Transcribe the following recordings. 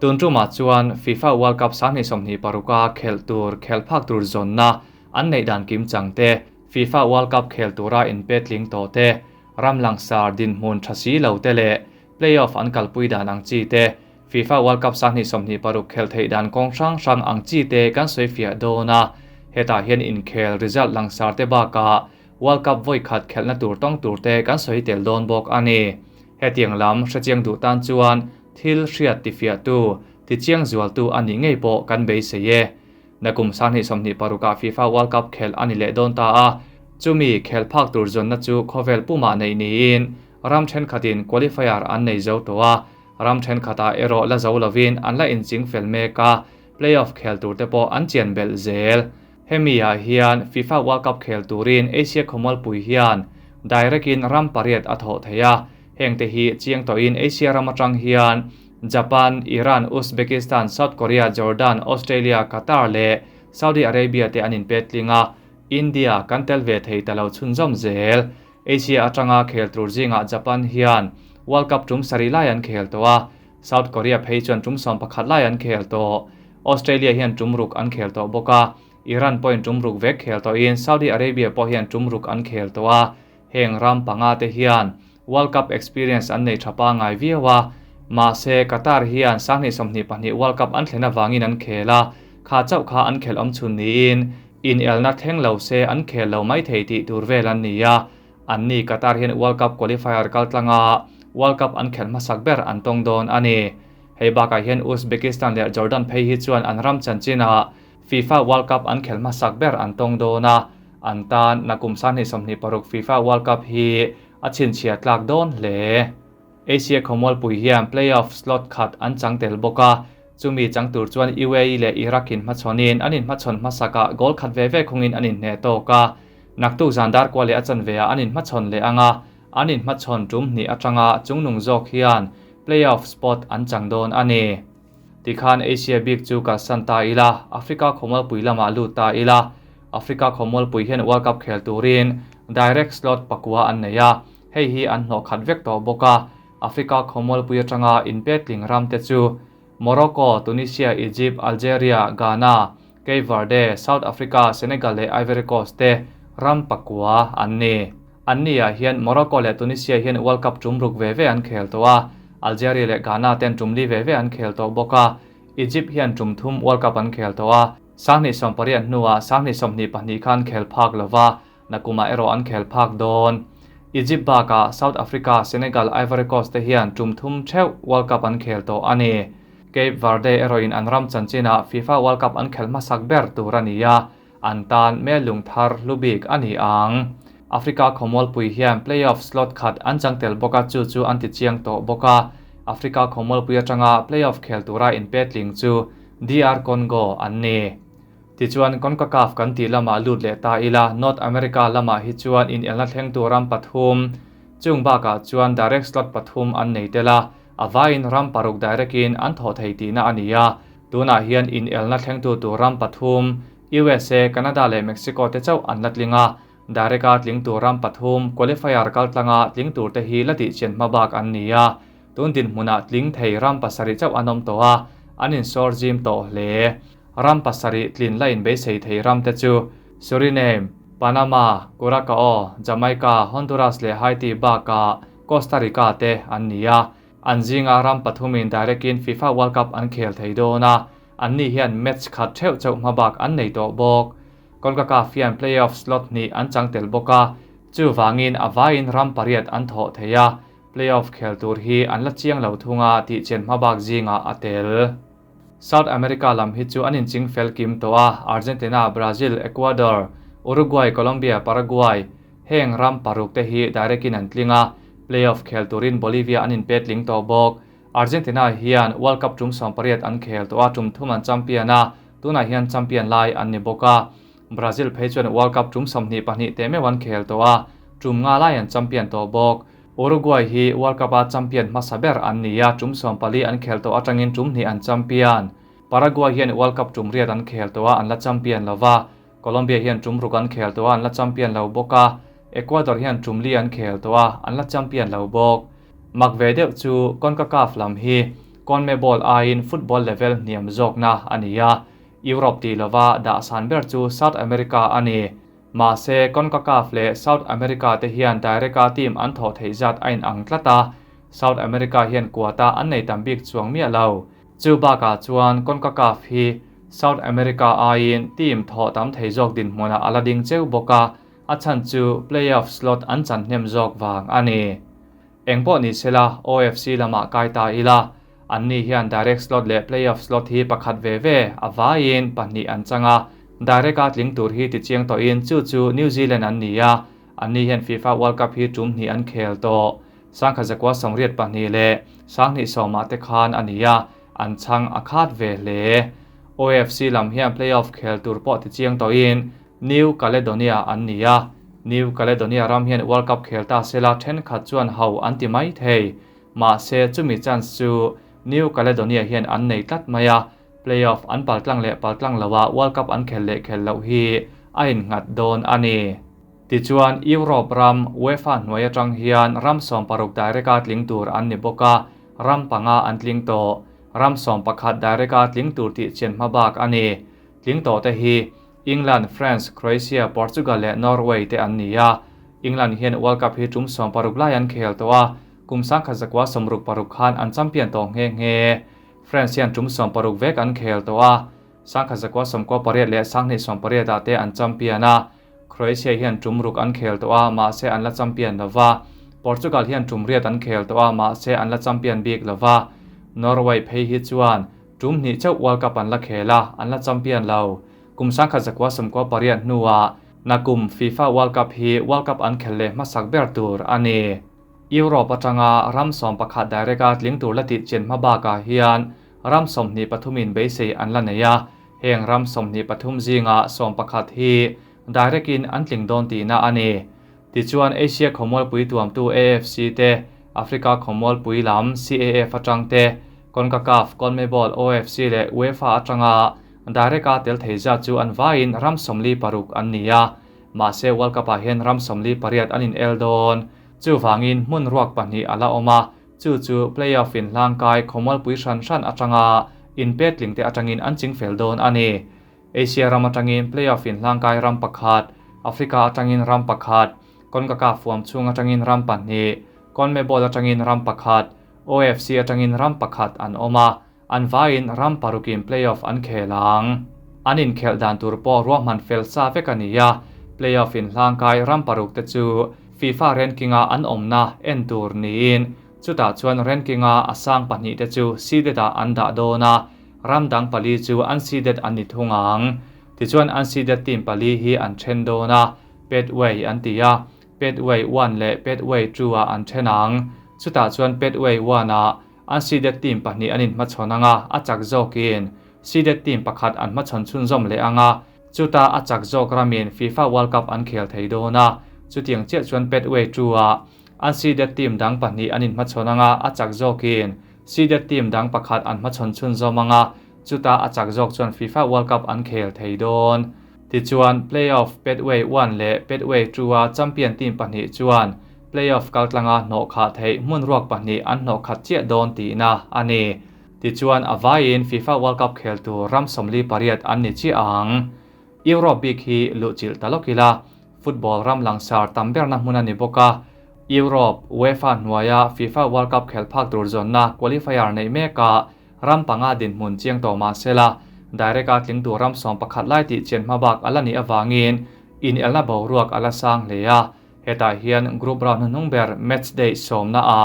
Tun tumah chuan FIFA World Cup 2026 a khelh tur khelh phak tur zawnna an neih dan kim chang te, FIFA World Cup khel tura inpe tling tawh te, ram langsar dinhmun tha si lo te leh playoff an kalpui dan ang chi te, FIFA World Cup 2026 khelh theih dan kawng hrang hrang ang chi te kan sawi fiah dawn a. Hetah hian inkhel result langsar te bakah World Cup vawi khat khelhna tur tawng tur te kan sawi tel dawn bawk a ni. Hetiang lam hrechiang duh tan chuan thil hriat tifiahtu, tichiang zualtu a nih ngei pawh kan beisei e. Nakum 2026 ah FIFA World Cup khelh a ni leh dawn ta a, chumi khelh phak tur zawnna chu khawvel pumah neih niin ram thenkhatin qualifier an nei zo tawh a, ram thenkhatah erawh la zo lovin an la inching fel mek a, playoff khel tur te pawh an chian belh zel. Hemi ah hian FIFA World Cup khel turin Asia khawmualpui hian direct in ram pariat a thawh thei a, heng te hi chiang tawhin Asia ram atang hian Japan, Iran, Uzbekistan, South Korea, Jordan, Australia, Qatar leh Saudi Arabia te an inpet tling a, India kan tel ve thei ta lo chhunzawm zel. Asia atanga khel tur zingah Japan hian World Cup tum sarih lai an khel tawh a, South Korea phei chuan tum 11 lai an khel tawh. Australia hian tum ruk an khel tawh bawk a, Iran pawhin tum ruk vek khel tawhin Saudi Arabia pawh hian tum ruk an khel tawh a, heng ram panga te hian World Cup experience an nei tha pangai viau a, mahse Qatar hian 2022 World Cup an thlen avangin an khel a, kha chauh kha an khel awm chhun niin inelna thleng lo se an khel lo mai thei tih tur vel an ni a, an ni Qatar hian World Cup qualifier kaltlanga World Cup an khel hmasak ber an tawng dawn a ni. Hei bakah hian Uzbekistan leh Jordan phei hi chuan an ram chanchinah FIFA World Cup an khel hmasak ber an tawng dawn a, an tan nakum 2026 FIFA World Cup hi a chhinchhiah tlak dawn hle. Asia khawmualpui hian playoff slot khat an chang tel bawk a, chumi chang tur chuan UAE leh Iraq in hmachhawnin an inhmachhawn hmasakah goal khat ve ve khungin an inhneh tawk a, naktuk zan dar kual leh a chanve ah an inhmachhawn leh ang a, an inhmachhawn tum hnih atanga chungnung zawk hian playoff spot an chang dawn a ni. Tikhan Asia bik chu kalsan ta ila, Africa khawmualpui lamah lut ta ila. Africa khawmualpui hian World Cup khel turin direct slot pakua an nei a, hei hi an hnawh khat vek tawh bawk a. Africa khawmualpui atanga inpetling ram te chu Morocco, Tunisia, Egypt, Algeria, Ghana, Cape Verde, South Africa, Senegal leh Ivory Coast te ram pakua an ni. An ni ah hian Morocco leh Tunisia hian World Cup tum ruk ve ve an khel tawh a, Algeria leh Ghana ten tum li ve ve an khel tawh bawk a, Egypt hian tum thum World Cup an khel tawh a, 2018 hnuah 2022 khan khel phak lova, nakumah erawh an khel phak dawn. Egypt bakah South Africa, Senegal, Ivory Coast te hian tum thum theuh World Cup an khel tawh a ni. Cape Verde erawhin an ram chanchinah FIFA World Cup an khel hmasak ber tur a ni a, an tan mel lung thar hlu bik a ni ang. Africa khawmualpui hian playoff slot khat an chang tel bawk a, chu chu an ti chiang tawh bawk a. Africa khawmualpui atanga playoff khel tura inpetling chu DR Congo an ni. Tichuan CONCACAF kan tih lamah lut leh ta ila, North America lamah hi chuan inelna thlengtu ram pathum, chung bakah chuan direct slot pathum an nei tel a, a vaiin ram paruk direct in an thawh thei tihna a ni a. Tunah hian inelna thlengtu tur ram pathum, USA, Canada leh Mexico te chauh an la tling a, direct a tling tur ram pathum, qualifier kaltlanga tling tur te hi la tihchian hma bak an ni a. Tun dinhmunah tling thei ram pasarih chauh an awm tawh a, an insawr zim tawh hle. Ram pasarih tlin la inbeisei thei ram te chu Suriname, Panama, Curacao, Jamaica, Honduras leh Haiti bakah Costa Rica te an ni a. An zinga ram pathumin direct in FIFA World Cup an khel thei dawn a, anni hian match khat theuh chauh hma bak an nei tawh bawk. CONCACAF hian playoff slot hnih an chang tel bawk a, chuvangin a vaiin ram pariat an thawh thei a, playoff khel tur hi an la chiang lo thung a tih chen hma bak zingah a tel. South America lam hi chu an inching fel kim tawh a, Argentina, Brazil, Ecuador, Uruguay, Colombia, Paraguay heng ram paruk te hi direct in an tling a, playoff khel turin Bolivia an inpe tling tawh bawk. Argentina hian World Cup tum 18 an khel tawh a, tum thum an champion a, tunah hian champion lai an ni bawk a. Brazil phei chuan World Cup tum 22 te meuh an khel tawh a, tum nga lai an champion tawh bawk. Uruguay hi World Cup a champion hmasa ber an ni a, tum 14 an khel tawh atangin tum hnih an champion. Paraguay hian World Cup tum riat an khel tawh a, an la champion lova. Colombia hian tum ruk an khel tawh a, an la champion lo bawk a. Ecuador hian tum li an khel tawh a, an la champion lo bawk. Mak ve deuh chu CONCACAF lam hi CONMEBOL aiin football level hniam zawkna a ni a, Europe tih lova dah san ber chu South America a ni. Mahse, CONCACAF leh South America te hian direct-a team an thawh theih zat a inang tlat a, South America hian quota an nei tam bik chuang miah lo. Chu bakah chuan CONCACAF hi South America aiin team thawh tam thei zawk dinhmunah a la ding cheu bawk a, a chhan chu playoff slot an chan hnem zawk vang a ni. Engpawh ni sela, OFC lamah kai ta ila, anni hian direct slot leh playoff slot hi pakhat ve ve a vaiin pahnih an chang a, direct-a tling tur hi tichiang tawhin chu chu New Zealand an ni a, anni hian FIFA World Cup hi tum hnih an khel tawh. 1982 leh 2010 te khan a ni a, an chhang a khat ve hle. OFC lam hian playoff khel tur pawh tichiang tawhin New Caledonia an ni a, New Caledonia ram hian World Cup khel ta sela thenkhat chuan ho an ti mai thei. Mahse, chumi chance chu New Caledonia hian an nei tlat mai a, playoff an paltlang leh paltlang loah World Cup an khel leh khel loh hi a innghat dawn a ni. Tichuan, Europe ram UEFA hnuai atang hian ram 16 direct-a tling tur an ni bawk a, ram panga an tling tawh. Ram 11 direct-a tling tur tih chian hma bak a ni. Tling tawh te hi England, France, Croatia, Portugal leh Norway te an ni a. England hian World Cup hi tum 16 lai an khel tawh a, kum 1966 khan an champion tawh nghe nghe. France hian tum 16 vek an khel tawh a, 1998 leh 2018 ah te an champion a. Croatia hian tum ruk an khel tawh a, mahse an la champion lova. Portugal hian tum riat an khel tawh a, mahse an la champion bik lova. Norway phei hi chuan tum hnih chauh World Cup an la khel a, an la champion lo. Kum 1998 hnuah nakum FIFA World Cup hi World Cup an khel leh hmasak ber tur a ni. Europe atanga ram 11 direct-a tling tur la tih chian hma bakah hian ram 23 in beisei an la nei a, heng ram 23 zinga 11 hi direct-in an tling dawn tihna a ni. Tichuan Asia khawmualpui tuamtu AFC te, Africa khawmualpui lam CAF atang te, CONCACAF, CONMEBOL, OFC leh UEFA atanga direct-a tel thei zat chu an vaiin ram 46 an ni a. Mahse World Cup-ah hian ram 48 an in el dawn. Chuvangin hmun ruak pahnih a la awm a, chu chu playoff in hlangkai khawmualpui hran hran atanga inpet tling te atangin an ching fel dawn a ni. Asia ram atangin playoff in hlangkai ram pakhat, Africa atangin ram pakhat, CONCACAF huam chhung atangin ram pahnih, CONMEBOL atangin ram pakhat, OFC atangin ram pakhat an awm a, an vaiin ram parukin playoff an khel ang. An inkhelh dan tur pawh ruahman fel sa vek a ni a, playoff in hlangkai ram paruk te chu FIFA ranking-a an awmna en tur niin chutah chuan ranking-a a sang pahnih te chu seeded-ah an dah dawn a, ram dang pali chu an seeded an ni thung ang. Tichuan an seeded team pali hi an then dawn a, pathway an ti a, pathway 1 leh pathway 2 ah an then ang. Chutah chuan pathway 1 ah an seeded team pahnih an inhmachhawn anga a chak zawkin seeded team pakhat an hmachhawn chhunzawm leh anga chuta a chak zawk ramin FIFA World Cup an khel thei dawn a, chutiang chiah chuan pathway 2 ah an seeded team dang pahnih an inhmachhawn anga a chak zawkin seeded team dang pakhat an hmachhawn chhunzawm anga chuta a chak zawk chuan FIFA World Cup an khel thei dawn. Tichuan playoff pathway 1 leh pathway 2 a champion team pahnih chuan playoff kaltlanga hnawh khah theih hmun ruak pahnih an hnawh khat chiah dawn tihna a ni. Tichuan a vaiin FIFA World Cup khel tur ram 48 an ni chiah ang. Europe bik hi luhchilh ta lawk ila, football ram langsar tam berna hmun a ni bawk a. Europe, UEFA hnuaia FIFA World Cup khel phak tur zawnna qualifier nei meka ram panga dinhmun chiang tawh mahsela direct-a tling tur ram 11 lai tih chian hma bak ala nih awangin in elna boruak ala sang hle a. Hetah hian group round hnuhnung ber match day sawmna a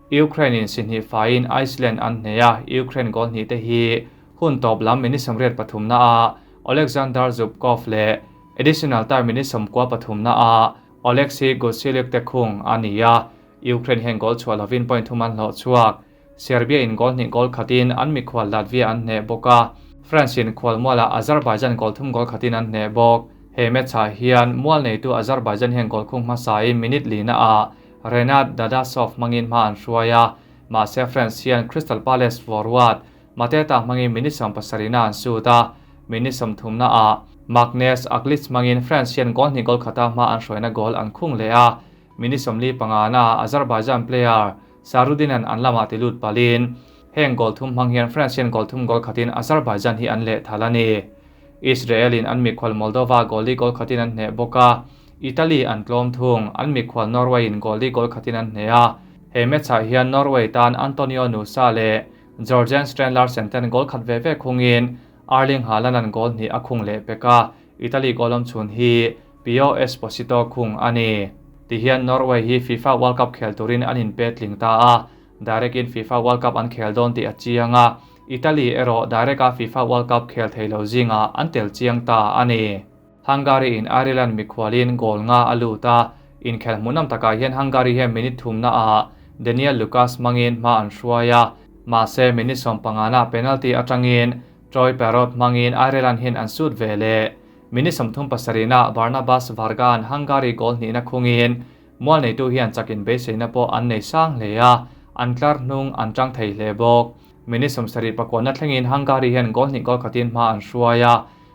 Ukraine in sihnih faiin Iceland an hne a, Ukraine goal hnih te hi hun tawp lam minute 83 na a Alexander Zubkov leh additional time minute 93 na a Oleksiy Gusilyuk te khung a ni a. Ukraine hian goal chhuah lovin point thum an hlawh chhuak. Serbia in goal hnih goal khatin an mikhual Latvia an hne bawk a, France in khual mualah Azerbaijan goal thum goal khatin an hne bawk. He match-ah hian mual neitu Azerbaijan hian goal khung hmasain minute lina a Renat Dadashov hmangin hma an hruai a, mahse France hian Crystal Palace forward Mateta hmangin minute 70 na an shoot a, minute 30 na a Maghnes Akliouche hmangin France hian goal hnih goal khata hma an hruaina goal an khung leh a, minute 45 na Azerbaijan player Sarudinan an lamah tilut palin. Heng goal thum hmang hian France hian goal thum goal khatin Azerbaijan hi an lehthal a ni. Israel in an mikhual Moldova goal li goal khatin an hneh bawk a, Italy an tlawm thung, an mikhual Norway in goal li goal khatin an hneh a. He match ah hian Norway tan Antonio Nusa leh Jorgen Strand Larsen ten goal khat ve ve khungin Erling Haaland an goal hnih a khung leh pek a, Italy goal awm chhun hi Pio Esposito khung a ni. Tihian Norway hi FIFA World Cup khel turin an inpe tling ta a, direct in FIFA World Cup an khel dawn tih a chiang a, Italy erawh direct a FIFA World Cup khel thei lo zingah an tel chiang ta a ni. Hungary in Ireland mikhualin goal nga a lut a, inkhel hmuhnawm takah hian Hungary hian minute thumna ah Daniel Lukacs hmangin hma an hruai a, mahse minute sawmpangana penalty atangin Troy Parrott hmangin Ireland hian an sut ve leh. Minute 37 nah Barnabas Varga-a'n Hungary goal hnihna khungin mual neitu hian chakin beiseina pawh an nei sang hle a, an tlar hnung an tang thei hle bawk. Minute 79 na thlengin Hungary hian goal hnih goal khatin hma an hruai a,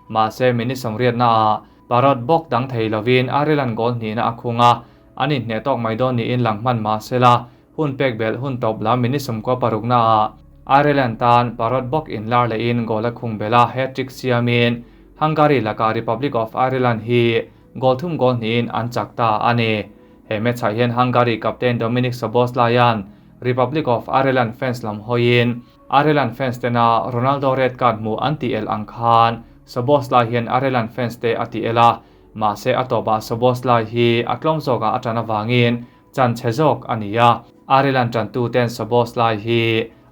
mahse minute 80 naah Parrott bawk dang thei lovin Ireland goal hnihna a khung a, an inhneh tawk mai dawn niin lang hman mahsela hun pek belh hun tawp lam minute 96 naah Ireland tan Parrott bawk inlar lehin goal a khung belh a, hat-trick siamin Hungary lakah Republic of Ireland hi goal thum goal hnihin an chak ta a ni. He match ah hian Hungary captain Dominik Szoboszlai-a'n Republic of Ireland fans lam hawiin Ireland fans tena Ronaldo red card hmuh an ti el ang khan Szoboszlai hian Ireland fans te a ti el a, mahse a tawpah Szoboszlai hi a tlawm zawkah a tan avangin chan chhe zawk a ni a, Ireland tantuten Szoboszlai hi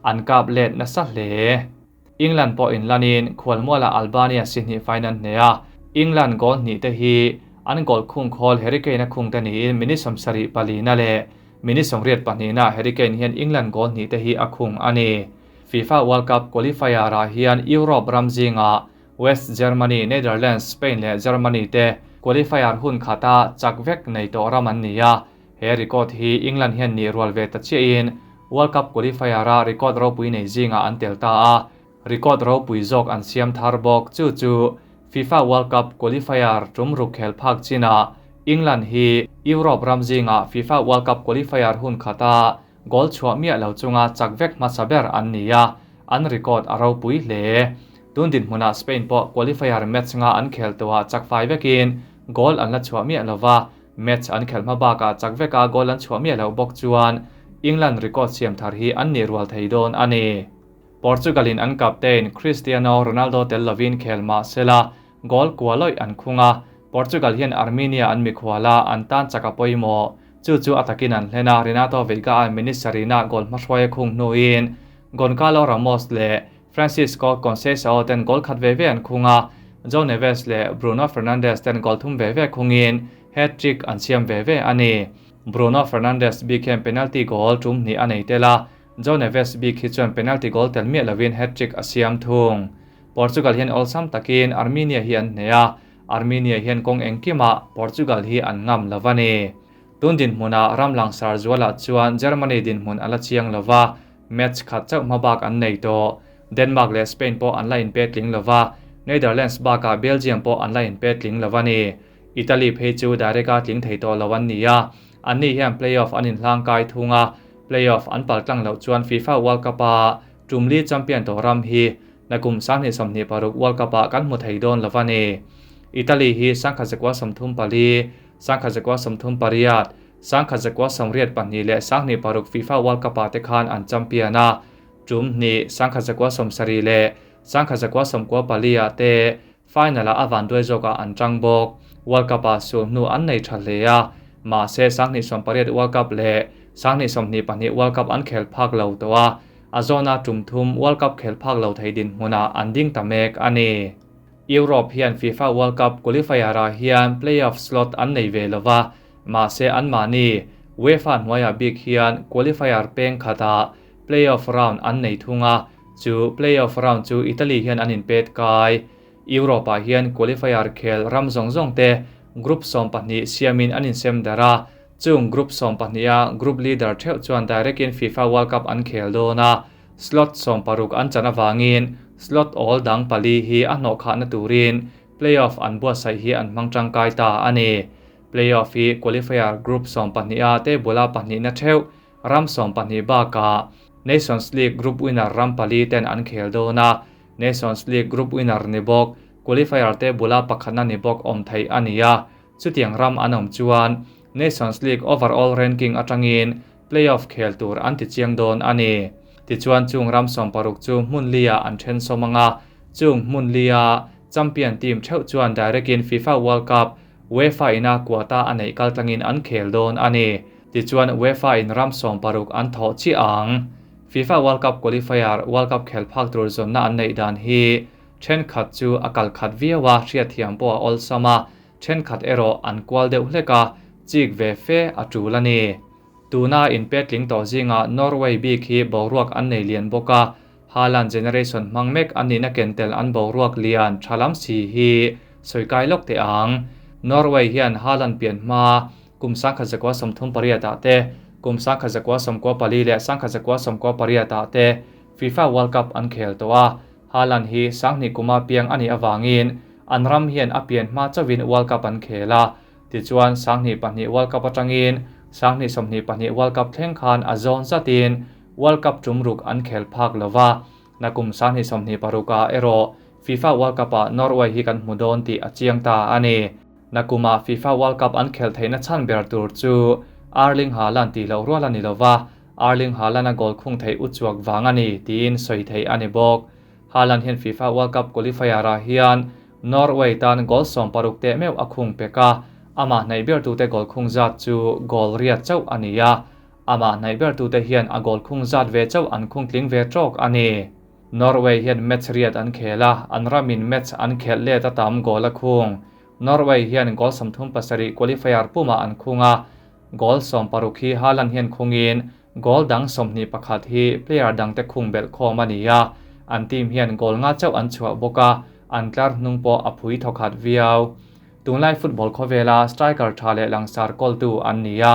an kap let nasa hle. England pawh inlanin khualmuala Albania si hnih fain an hneh a, England goal hnih te hi an goal khung khawl Harry Kane a khung te niin minute 74 na leh minute 82 na Harry Kane hian England goal hnih te hi a khung a ni. FIFA World Cup qualifier ah hian Europe ram zingah West Germany, Netherlands, Spain leh Germany te qualifier hun khata chak vek nei tawh ram an ni a, he record hi England hian nih rual ve ta chiahin World Cup qualifier a record ropui nei zingah an tel ta a, record ropui zawk an siam thar bawk. Chu chu FIFA World Cup qualifier tum ruk khel phak chinah England hi Europe ram zingah FIFA World Cup qualifier hun khata goal chhuah miah lo chunga chak vek hmasa ber an ni a, an record a ropui hle. Tun dinhmunah Spain pawh qualifier match nga an khel tawhah chak fai vekin goal an la chhuah miah lova, match an khel hma bakah chak veka goal an chhuah miah lo bawk chuan England record siam thar hi an nih rual thei dawn a ni. Portugal in an captain Cristiano Ronaldo tel lovin khel mahsela goal kualawih an khung a, Portugal hian Armenia an mikhuala an tan chak a pawimawh. Chu chu a takin an hlen a, Renato Veiga an minute sarihna goal hmahruai a khung hnuin Goncalo Ramos leh Francisco Conceição ten goal khat ve ve an khung a, João Neves leh Bruno Fernandes ten goal thum ve ve khungin hat-trick an siam ve ve a ni. Bruno Fernandes bik hian penalty goal tum hnih a nei tel a, João Neves bik hi chuan penalty goal tel miah lovin hat-trick a siam thung. Portugal hian awlsam takin Armenia hi an hneh a, Armenia hian kawng engkimah Portugal hi an ngam lo a ni. Tun dinhmunah ram langsar zualah chuan Germany dinhmun a la chiang lo va, match khat chauh hma bak an nei tawh. Denmark leh Spain pawh an la inpe tling lo va, Netherlands bakah Belgium pawh an la inpe tling lo a ni. Italy phei chu direct a tling thei tawh lo an ni a, anni hian playoff an inhlang kai thung a, playoff an paltlang loh chuan FIFA World Cup a tumli champion tawh ram hi nakum 2026 World Cup ah kan hmu thei dawn lo a ni. Italy hi 1934, 1938, 1982 leh 2006 FIFA World Cup ah te khan an champion a, tum hnih 1970 leh 1994 ah te final ah a van duai zawkah an tang bawk. World Cup ah sul hnu an nei tha hle a, mahse 2018 World Cup leh 2022 World Cup an khel phak lo tawh a, a zawna tum thum World Cup khel phak lo thei dinhmunah an ding ta mek a ni. Europe hian FIFA World Cup qualifier ah hian playoff slot an nei ve lova, mahse an mahni UEFA hnuaiah bik hian qualifier peng khatah playoff round an nei thung a, chu playoff round chu Italy hian an inpet kai. Europe ah hian qualifier khel ram zawng zawng te group 12 siamin an insem dar a, chung group 12 a group leader theuh chuan direct in FIFA World Cup an khel dawn a, slot 16 an chan awangin slot all dang pali hi a hnawh khahna turin playoff an buatsaih hi an hmang tangkai ta a ni. Playoff hi qualifier group 12 a table a pahnihna theuh ram 12 bakah Nations League group winner ram pali ten an khel dawn a, Nations League group winner ni bawk, qualifier te bula pakhatna ni bawk awm theih a ni a, chutiang ram an awm chuan Nations League overall ranking atangin play-off khel tur an ti chiang dawn a ni. Tichuan chung ram 60 chu hmun lia an then sawm anga, chung hmun lia champion team theuh chuan direct in FIFA World Cup UEFA ina quota a neih kaltlangin an khel dawn a ni. Tichuan UEFA in ram 60 an thawh chi ang. FIFA World Cup qualifier World Cup khel phak tur zawnna an neih dan hi then khat chu a kal khat viawa hriat thiam pawh a awlsam a, then khat erawh an kual deuh hlek a, chik ve fe a tul a ni. Tuna in petling tawh zinga Norway bik hi boruak an nei lian bawk a, Haaland generation hmang mek an nihna kentel an boruak lian thalam si hi sawikai lawk te ang. Norway hian Haaland pian hma kum 1938 ah te, kum 1994 leh 1998 ah te FIFA World Cup an khel tawh a. Haaland hi 2000 kuma piang ani awangin an ram hian a pian hma chawin World Cup an khel a. Tichuan 2002 World Cup atangin 2022 World Cup thleng khan a zawn zatin World Cup tumruk an khel phak lova. Nakum 2026 a erawh FIFA World Cup a Norway hi kan hmu dawn tih a chiang ta a ni. Nakuma FIFA World Cup an khel theihna chhan ber tur chu Erling Haaland tih loh rual a ni lova, Erling Haaland a goal khung thei uchuak wang a ni tiin sawi thei a ni bawk. Haaland hian FIFA World Cup qualifier ah hian Norway tan goal 60 te meuh a khung pek a, ama hnai ber tu te goal khung zat chu goal riat chauh a ni a, ama hnai ber tu te hian a goal khung zat ve chauh an khung tling ve trawk a ni. Norway hian match riat an khel a, an ramin match an khel let a tam goal a khung. Norway hian goal 37 qualifier puma an khung a, goal 60 hi Haaland hian khungin goal dang 21 hi player dang te khung bel khawm a ni a, an team hian goal nga chauh an chhuah bawk a, an tlar hnung pawh a phui thawkhat viau. Tunlai football khawvela striker tha leh langsar kawltu an ni a,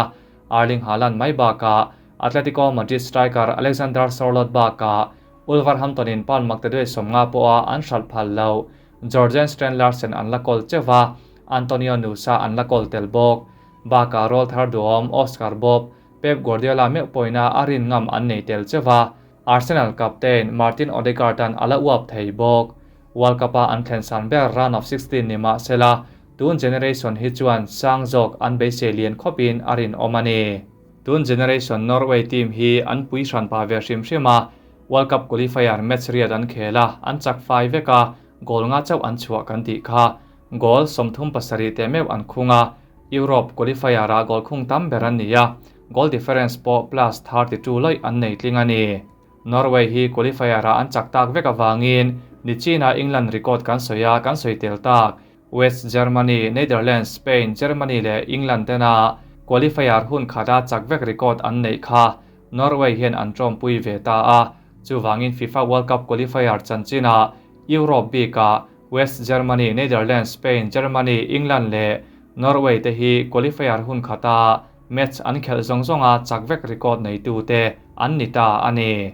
Erling Haaland mai bakah Atletico Madrid striker Alexander Sorloth bakah Wolverhampton in pan makte 50 pawha an hral phal lo Jorgen Strand Larsen an la kawl chewa, Antonio Nusa an la kawl tel bawk. Bakah roll thar duam Oscar Bob, Pep Guardiola meuh pawina a rin ngam an nei tel chewa, Arsenal captain Martin Odegaard an ala uap thei bawk. World Cup a an thlen san ber round of 16 ni mah sela, tun generation hi chuan sang zawk an beisei lian khawpin a rin awm a ni. Tun generation Norway team hi an pui hran pa ve hrim hrim a, World Cup qualifier match riat an khel a, an chak fai vek a, goal nga chauh an chhuah kan tih kha. Goal 37 te meuh an khung a, Europe qualifier a goal khung tam ber an ni a, goal difference pawh plus 32 loi an nei tling a ni. Norway hi qualifier a an chak tak vek awangin ni China England record kan sawi a, kan sawi tel tak. West Germany, Netherlands, Spain, Germany leh England tena qualifier hun khata chak vek record an neih kha Norway hian an tawmpui ve ta a, chuwangin FIFA World Cup qualifier chanchina Europe bika West Germany, Netherlands, Spain, Germany, England leh Norway te hi qualifier hun khata match an khel zawng zawnga chak vek record nei tu te an ni ta a ni.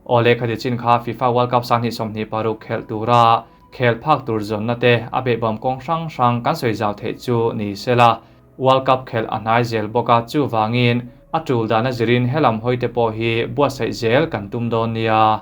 Ole khati chin kha FIFA World Cup 2026 khel tura khel phak tur zawnna te a behbawm kawng hrang hrang kan sawi zau theih chu ni sela. World Cup khel a hnai zel bawk a, chuwangin a tul dana zirin helam hoi te pawh hi buatsaih zel kan tum dawn nia.